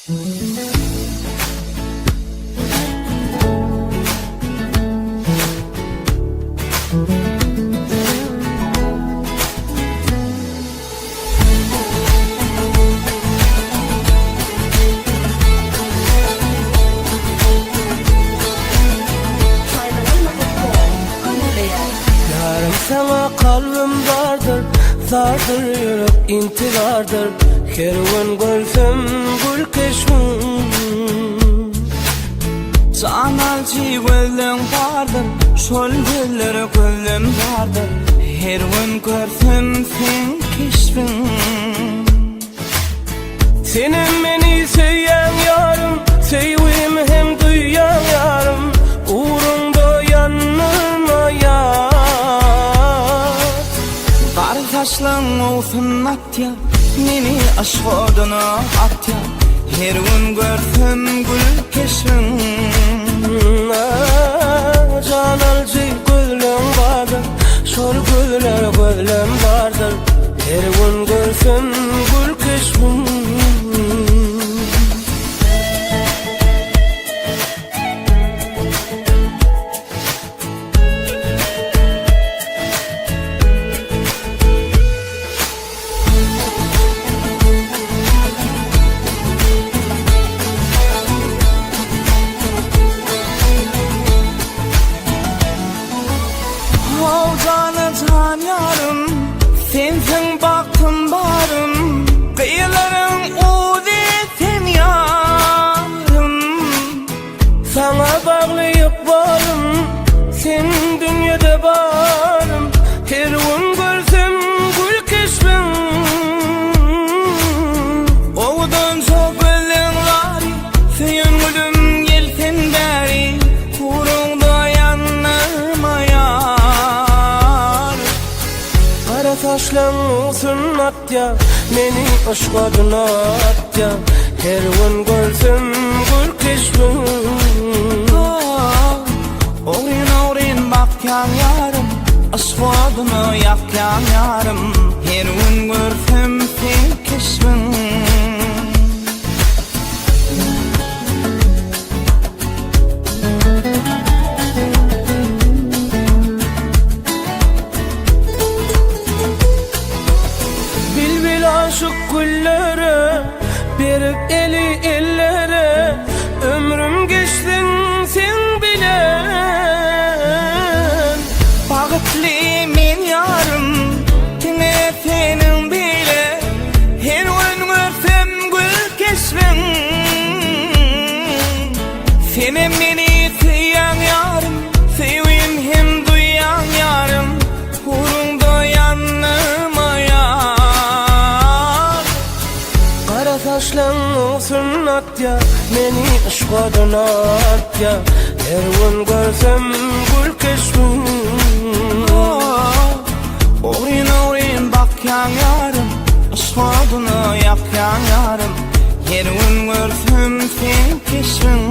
Ýarym saňa kalbym bardyr, zardyr ýürek intizardyr Her gün görsem gül keşbiň. Jan alyjy gözleň bardyr, şol gözlere gözlem bardyr Her gün görsem seň keşbiň. Senem meni söýýäň ýarym, söýgimi hem duýýaň ýarym, Ugruňda ýandyrma ýar. Gar saçlaň owsun atýar, meni yşk oduna atýar, Her gün görsem gül keşbiň. Jan alyjy gözleň bardyr, şol gözler gözlem bardyr, Her gün görsem gül keşbiň. How jana jan ýarym, sensiň bagtym barym, Gyýlaryň uzy sen ýarym. Saňa bagly ykbalym, sen dünýede barym, Her gün görsem gül keşbiň. Owadanja gözleň bary, söýen gülüm gel sen bäri, Uruňda ýandyrma ýar. Gara saçlaň owsun atýa, meni yşk oduna atýa, Her gün görsem gül keşbiň. Ogryn-ogryn bakýaň ýarym, Yşk oduna ýakýaň ýarym, Her gün görsem seň keşbiň. Bilbil aşyk güllere, berip eli ellere, Ömrüm geçsin seň bilen. Bagtly men ýarym, diňe seniň bile, Her gün görsem gül keşbiň. Senem meni söýýäň ýarym, Söýgim hem duýýaň ýarym, Uruňda ýandyma ýar. Gara saçlaň owsun atýa, meni yşk oduna atýa, Her gün görsem gül keşbiň. Ogryn-ogryn bakýaň ýarym, Yşk oduna ýakýaň ýarym, Her gün görsem seň keşbiň.